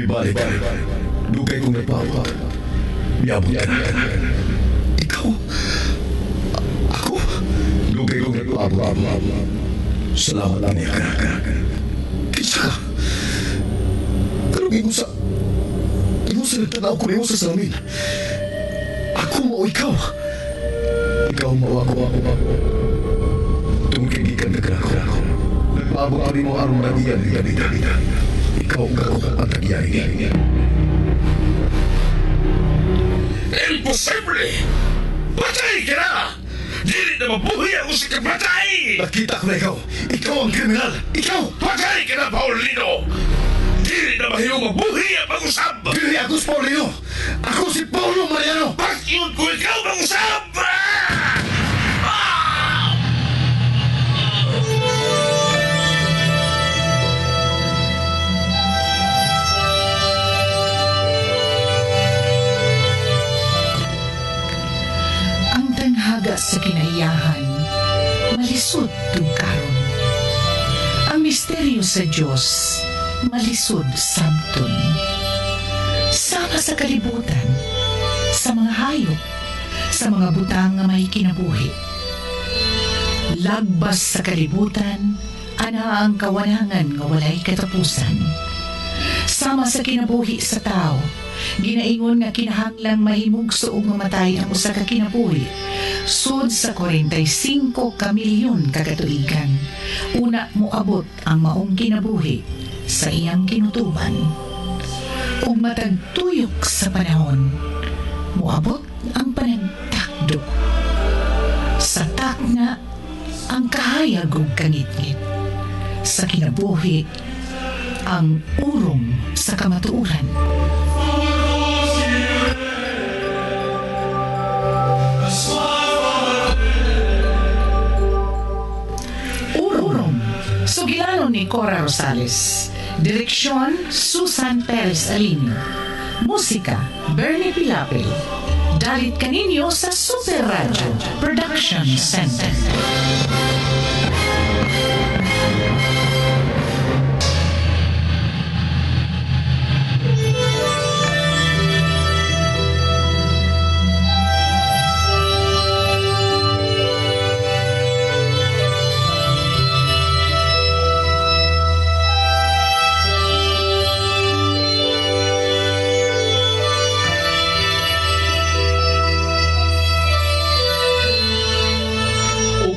Mibalik ka. Dugay kong nagpaabot. Miabot ka na. Ikaw? Ako? Dugay kong nagpaabot. Salamat niya ka. Kinsa ka? Karong ingon sa... Ingon sa nagtanaw ko nimo sa salamin. Ako mao ikaw. Ikaw mao ako. Tungkol kay gikan ka ako. Nagpaabot pa rin mo aron nagiyan ni Davida. Ikaw ako ang tagyari. Imposible! Patay ka na! Dili na mabuhi ang usik ka patay! Nakita ko na ikaw! Ikaw ang kriminal! Ikaw! Patay ka na, Paulino! Dili na mahimong mabuhi ang pag-usap! Dili ako si Paulino! Ako si Paulo Mariano! Bakit ko ikaw mag-usap? Ang tanghaga sa kinaiyahan, malisod tugkaron. Ang misteryo sa Diyos, malisod sabton. Sama sa kalibutan, sa mga hayop, sa mga butang nga may kinabuhi. Lagbas sa kalibutan, ana ang kawanangan nga walay katapusan. Sama sa kinabuhi sa tao, ginaingon nga kinahanglang mahimugso og mamatay ang usa ka kinabuhi. Sud sa 45 ka milyon ka katuigan, una moabot ang maong kinabuhi sa iyang kinutuban. Ug matag tuyok sa panahon, moabot ang panagtakdo. Sa takna, ang kahayag ug kangitngit. Sa kinabuhi, ang urong sa kamatuoran. Urong, sugilano ni Cora Rosales. Direksyon, Susan Perez Alino. Musika, Bernie Pilapil. Dalit kaninyo sa Super Radio Production Center.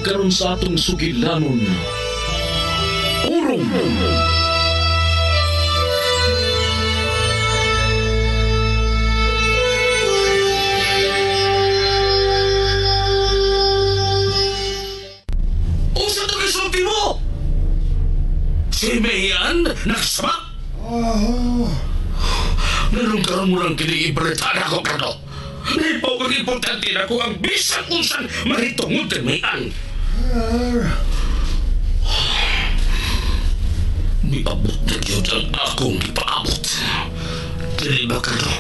Karon sa atong sugilanon, urong! Usa to gisulti mo! Si Mayan nagsama? Meron karon mo lang kini ipalitan ako, Carlo. Nahipaw kang importante na ko ang bisan unsan mahitungod kay Mayan. Miabot na yun ang akong ipaabot. Dili ba, Carlo?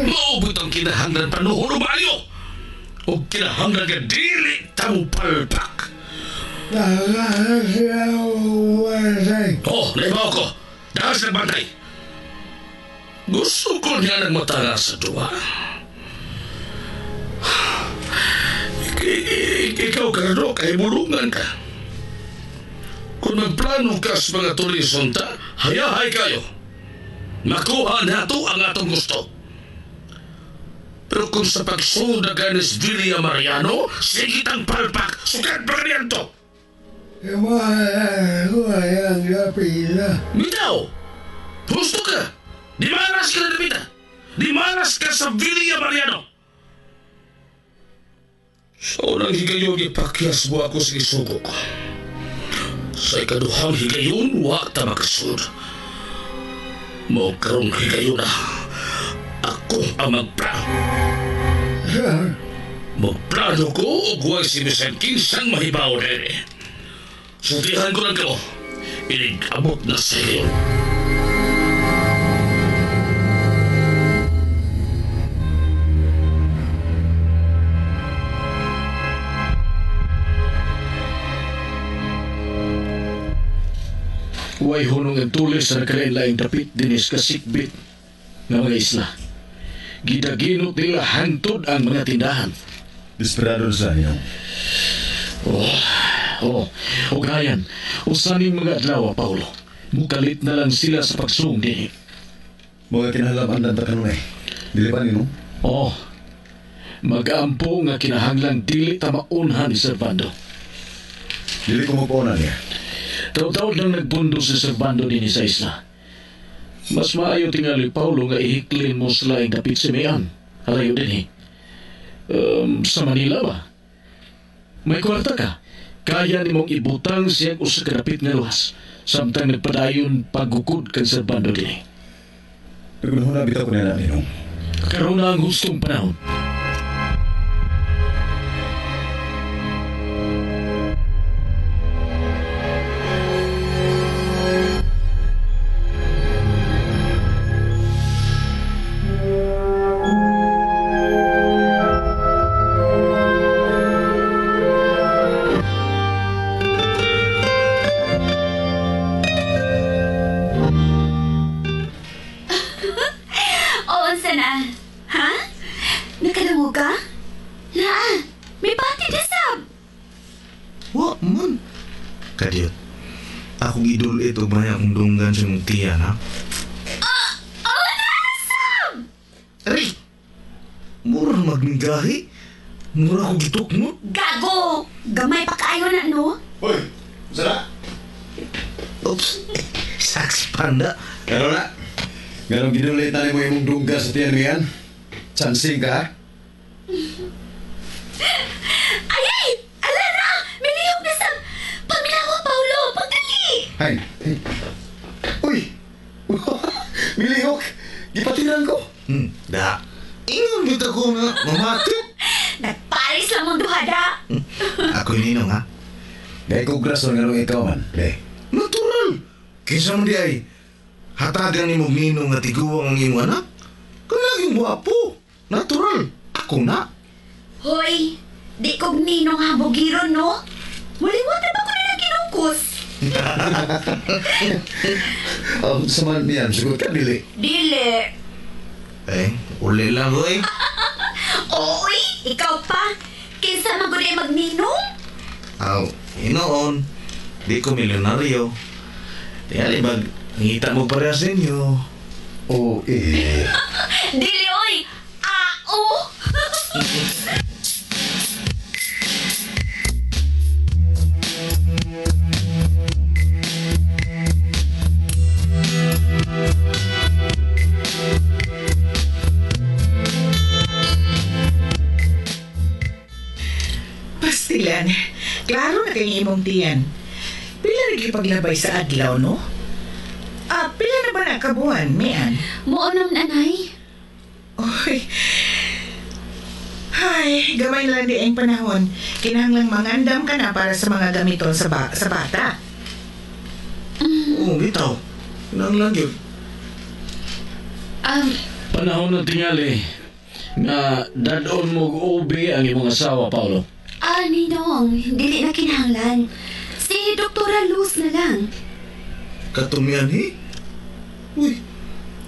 Maubot ang kinahanglan panuhon o maayo. O kinahanglan ka dili tamo palpak. Oh, naibaw ko. Dahil sa bantay. Gusto ko niya nagmatanga sa duwa. Ikaw, Carlo, kahimulungan ka. Kung magplano ka sa mga tulisonta, hayahay kayo. Makuha nato ang atong gusto. Pero kung sa pagsunod na ganis Villa Mariano, sige tang palpak, sukat pa ganyan. Bitaw! Gusto ka! Di malas ka na dapita! Di malas ka sa Villa Mariano! Sa unang higayon, ipakyas mo ako sa isugok. Sa ikaduhang higayon, wa ta makasud. Mao karong higayon na, ako ang magplano. Magplano ko o huwag si Bisan Kinsang mahibaw rin. Sultihan ko lang ko, inig-abot na sa higayon. Way hunong ang tulis sa nagkalain-laing dapit dinis kasikbit nga mga isla. Gidaginot nila hangtod ang mga tindahan. Desperado sa ninyo. Oh, o gayan, usaning mga adlaw, Paulo. Mukalit na lang sila sa pagsung dinhi. Mga kinahanglan ang kanunay. Dili ba ninyo? Oh, mag-ampo nga kinahanglang dili ta maunhan ni Servando. Dili ko magpauna niya. Taw-taw nang nagpundo si Servando dinhi sa isla. Mas maayo tingali, Paulo, nga ihiklin mo sa laing dapit si Mayan. Halayo dinhi. Sa Manila ba? May kwarta ka. Kaya nimong ibutang siyang usa ka dapit nga luhas. Samtang nagpadayon paggukod kang Servando dinhi. Nagunahuna bitaw ko niya na ninong. Karon na ang hustong panahon. Oo, sana. Ha? Nakadungog ka? Naa, may pati na sab. Wa man. Kadiyot. Akong idol ito ba akong dunggan sa mong tiyan, ha? Oh, nasab! Ari! Mura magningahi. Mura ko gitok mo. Gago! Gamay pa kaayo na, no? Uy! Sara! Oops. Saks panda. Gano'n na? Ganong ginulit na mo imong dunggan sa tiyan niyan? Chansing ka, ha? Ay, ay! Ala na! May lihok na sab! Paminawa, Paulo! Pagdali! Hay! Hey. Uy! Milihok! Gipatiran ko! Da. Ingon bitaw ko nga mamati. Nagparis lang mong duha, da! Ako ninong, ha? Dahil kong grason nga nung ikaw man. Dahil. Natural! Kinsa man di ay hatagan ni mo ninong nga tiguang ang imong anak? Kung laging wapo. Natural. Ako na. Hoy! Di kog ninong habugiron, no? Muliwat na ba ko na kinukos? Sa man niyan, siguro ka dili. Dili. Eh, uli lang ko eh. Oy! Ikaw pa! Kinsa man gud ay magninong? Aw, inoon. Di ko milyonaryo. Tingali bag, ngita mo parehas ninyo. Oo, eh. Dili, oy! Ao! Pastilan, klaro na kay imong tiyan. Pila nagipaglabay sa adlaw, no? Ah, pila na ba nakabuhan, Mian? Muonom, nanay. Oy. Hay, gamay lang di ang panahon. Kinahanglang mangandam ka na para sa mga gamiton sa, sa bata. Oo, bitaw. Kinahanglan yun. Panahon ng tingali nga dadon mo og ubi ang imong asawa, Paulo. Ah, Ninong, dili na kinahanglan. Si Doktora Luz na lang. Katumian, eh? Uy,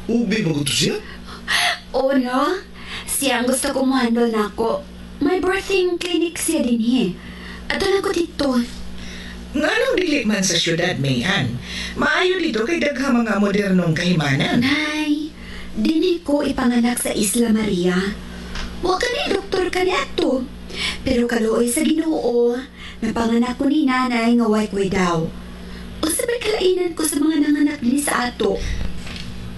ubi ba ko to siya? Oo, no? Siya ang gusto kong muhandle na ako. May birthing clinic siya din, eh. Ato na ko dito. Nganong dili man sa syudad, Mayan? Maayo dito kay daghang mga modernong kahimanan. Nay, dinhi ko ipanganak sa Isla Maria. Wa ka ni doktor ka ni ato. Pero kaluoy sa Ginoo, napanganak ko ni nanay nga way koy daw. Unsa may kalainan ko sa mga nanganak dinhi sa ato?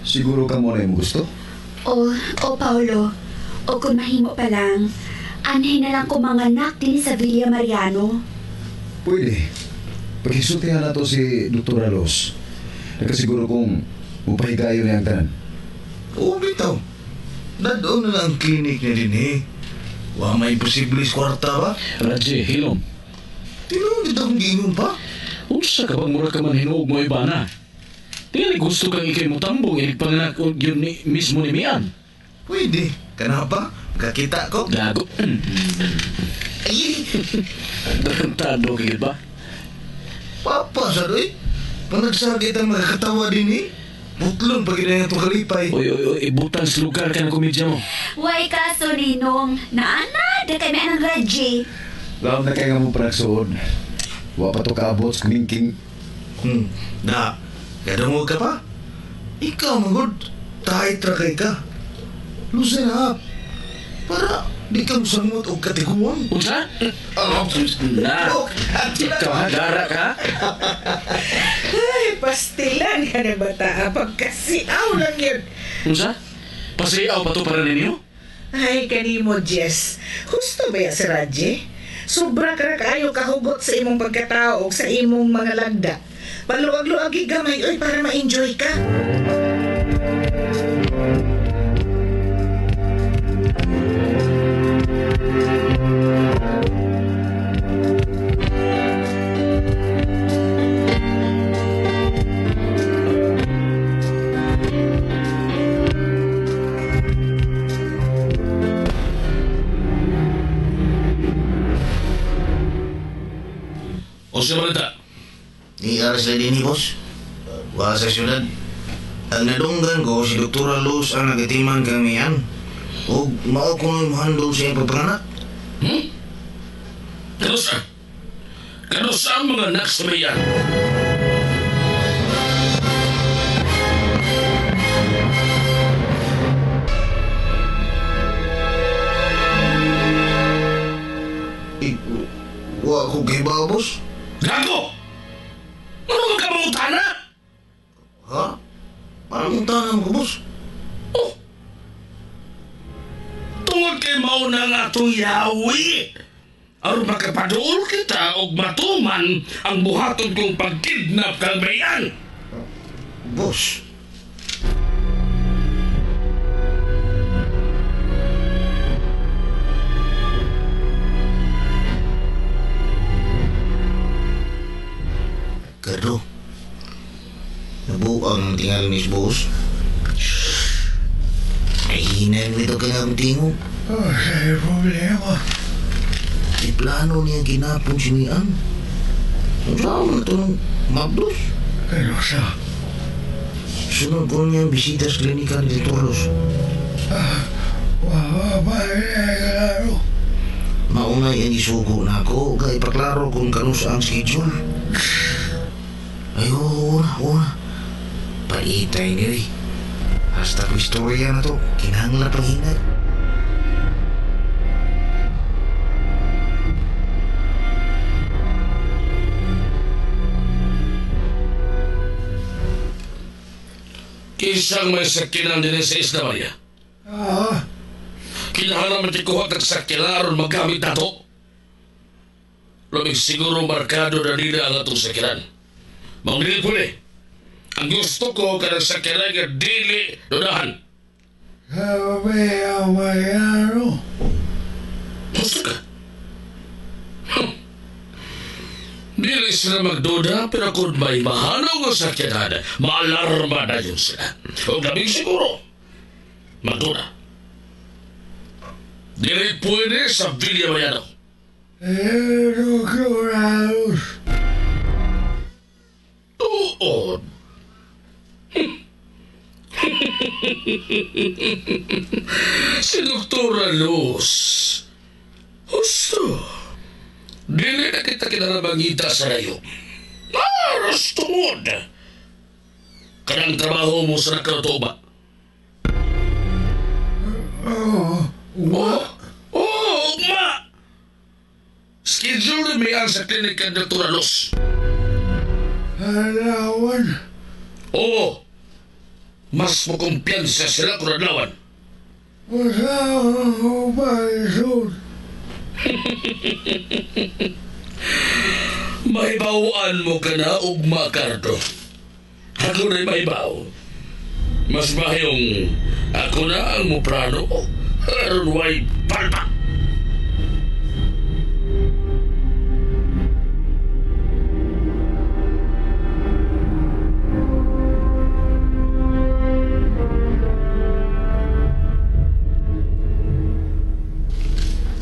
Siguro ka mo na yung gusto? O, Paulo, o kung mahimo pa lang, anhin na lang ko manganak dinhi sa Villa Mariano. Pwede. Paghisultihan na to si Dr. Los. Nakasiguro kong mupahigayo niya ang tanan. Oo, bitaw. Dadon na lang ang clinic niya din eh. Wa may imposible sa kwarta ba? Raji, hilom. Tinuod dito akong giingon pa. Unsa ka bang mura ka man hinuog mo iba na? Tingali gusto kang ikay mo tambong inig panganak og yun ni, mismo ni Mian. Pwede. Kana pa? Makakita ko. Gago. Ay! Tarantado ka ba? Papa sa doy. Panagsakit ang makakatawa din eh. Putlon pag ginaya itong kalipay. Oy, oy, oy, ibutang sa lugar ka ng komedya mo. Way kaso, Ninong. Naana, da kay may anang Raji. Laom na kay nga mong panagsuon. Wa pa to kaabot sa kumingking. Na, kadungog ka pa? Ikaw, magod. Tight ra kay ka. Loosen up. Para di ka musamot og katiguang. Unsa? Na. Ikaw ha, gara ka? Ay, pastilan ka na bata. Pagkasiaw lang yun. Unsa? Pasiaw pa to para ninyo? Ay, kanimo, Jess. Husto ba yan si Raji? Sobra ka na kaayo kahugot sa imong pagkatao o sa imong mga lagda. Paluag-luag gamay, oy, para ma-enjoy ka. O siya balita? Ni aras na din ni boss. Wa sa syudad. Ang nadunggan ko si Doktora Luz ang nagitiman kami yan. O mao ko nung handle sa iyang pagpanganak. Kanusa? Kanusa ang mga anak sa mayan? Wa ko kibaw, boss. Gago! Ano magkamangutana? Ha? Parang utana mo ko, boss. Oh! Tungod kay mauna nga atong yawi. Aron makapaduol kita og matuman ang buhaton kong pagkidnap kang Mayan. Boss. Kado. Nabuang tingal ni boss. Ay, hinay mo ito kaya akong tingog. Oh, say problema. May plano niya ginapon si Mian. Kung saan na ito ng mabdos. Pero sa... Sunod ko niya ang bisita sa klinika ni Dr. Luz. Klaro. Maunay ang isugo na ako. Kaya ipaklaro kung kano sa ang schedule. Ay, oo na. Paitay niyo eh. Hasta ko istorya na to. Kinahanglan pang hinay. Isang may sakinan din sa Isla Maria. Ah? Kinahanglan man tikuha kag sakinan aron magamit nato. Labing siguro markado na nila ang atong sakinan. Maong dili puli. Ang gusto ko kanang sakinan nga dili dudahan. Sabi ang mayaro. Gusto ka? Dili sila magduda pero kung may mahanaw nga sakyanan, maalarma na yun sila. O labing siguro, magduda. Dili pwede sa Villa Mayano. Tuod. Si Doktora Luz. Husto. Dili na kita kinarabangita sa layo. Maros tungod. Kanang trabaho mo sa nakarutuba. Oo. Oo, ugma. Schedule na may ang sa klinika ng Doktora Luz. Alawan? Oo. Mas makumpiyansa sila kung adlawan. Usawa ko ba isod? Mahibawaan mo ka na, ugma, Cardo. Ako na'y mahibaw. Mas mahayong ako na ang muplano. Aron way palpak.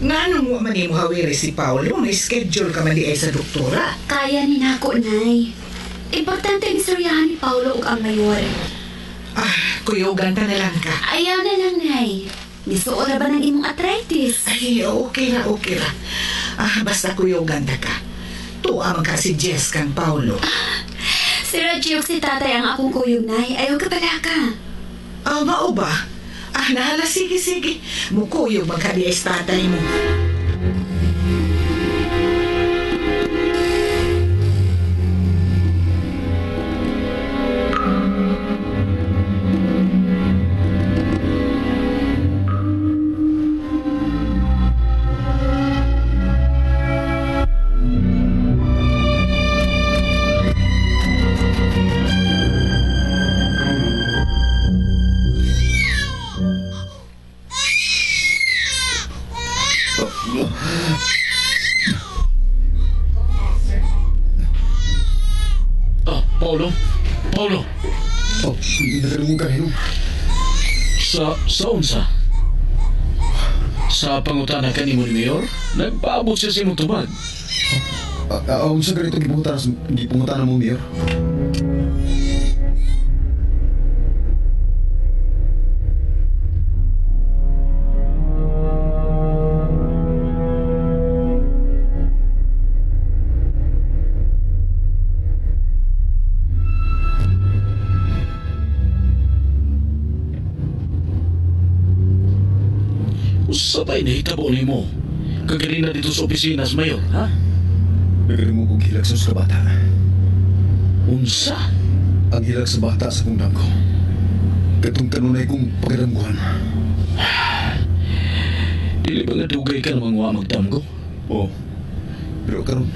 Nganong wa man nimo hawiri si Paolo, may schedule ka man di ay sa doktora. Kaya ni nako, Nay. Importante ang istoryahan ni Paulo ug ang mayor. Ah, kuyugan ta na lang ka. Ayaw na lang, Nay. Misuo na ba ng imong arthritis? Ay, okay ra, okay ra. Ah, basta kuyugan ta ka. Tuwa man ka si Jess kang Paulo. Si Reggie ug si tatay ang akong kuyog, Nay. Ayaw ka pala ka. Ah, mao ba? Ah, nahala, sige, sige. Mukuyog man ka di ay tatay mo. Paulo? Paulo? Oh, nagalungon ka, Ninong. Sa unsa? Sa pangutana kanimo ni Mayor, nagpaabot siya sa imong tubag. Unsa ganito gipangutana mo, Mayor? Sabay nahitabo nimo. Kaganina dito sa opisina sa mayor, ha? Nagaling mo kong hilak sa bata. Unsa? Ang hilak sa bata sa kong damgo. Katong kanunay kong pagdamguhan. Dili ba nga dugay ka namang wa magdamgo? Oo. Pero karon,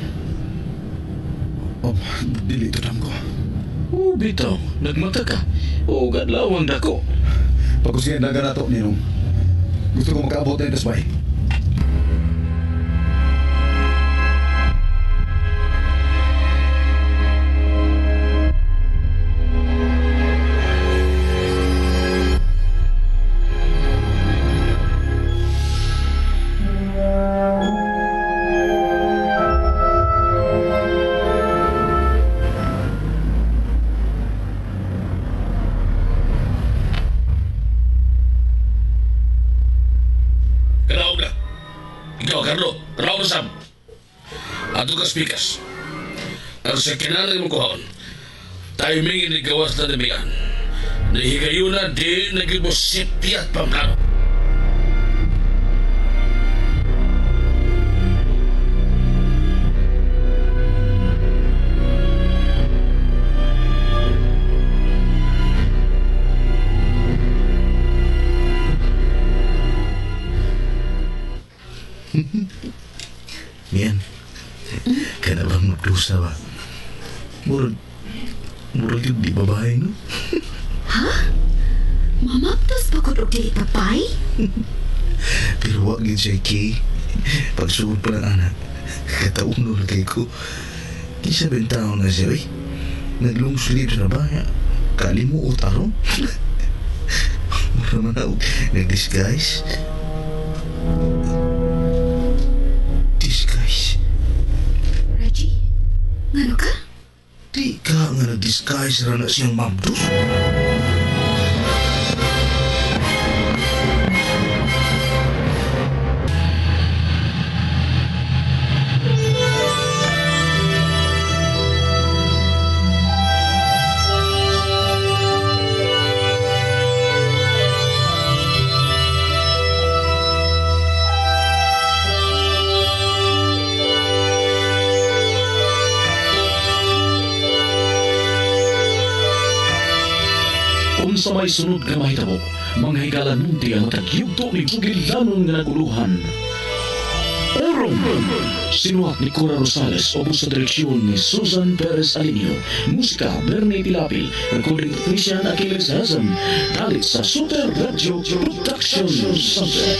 dili ito damgo. Oo, bitaw. Nagmata ka. O gadlaw ang dako. Pagkusiyan daga na to, Ninong. Gusto ko makaabot na yung tasbay. Kanaog na. Ikaw, Carlo, kanaog na, Sam. Ato ka speakers. Ang sa kinanang imong kuhaon, timing ini gawas na damian. Nahigayuna, di naging mo sipyat pamplano. Yan. Kana bang magdusa ba? Murag yun di babae, no? Ha? Mamaptos ba ko di papay? Pero wag yun siya, Kay. Pagsuod pa ng anak, katauno na kay ko. Kisa bentaon na siya, eh. Nag-long sleeves na ba? Kalimuot aron. Mura man ako nag-disguise. Disguise? Reggie, ngano ka? Di ka nga nag-disguise ra na siyang mabdos. Sa may sunod nga mahitabo, mga higalan munti ang matagyugto ni Jugilanon nga naguluhan. Orong! Sinuhat ni Cora Rosales, ubos sa direksyon ni Susan Perez Alinio. Musika, Bernie Pilapil. Recording technician, Achilles Hazem. Dalit sa Super Radio Production Center.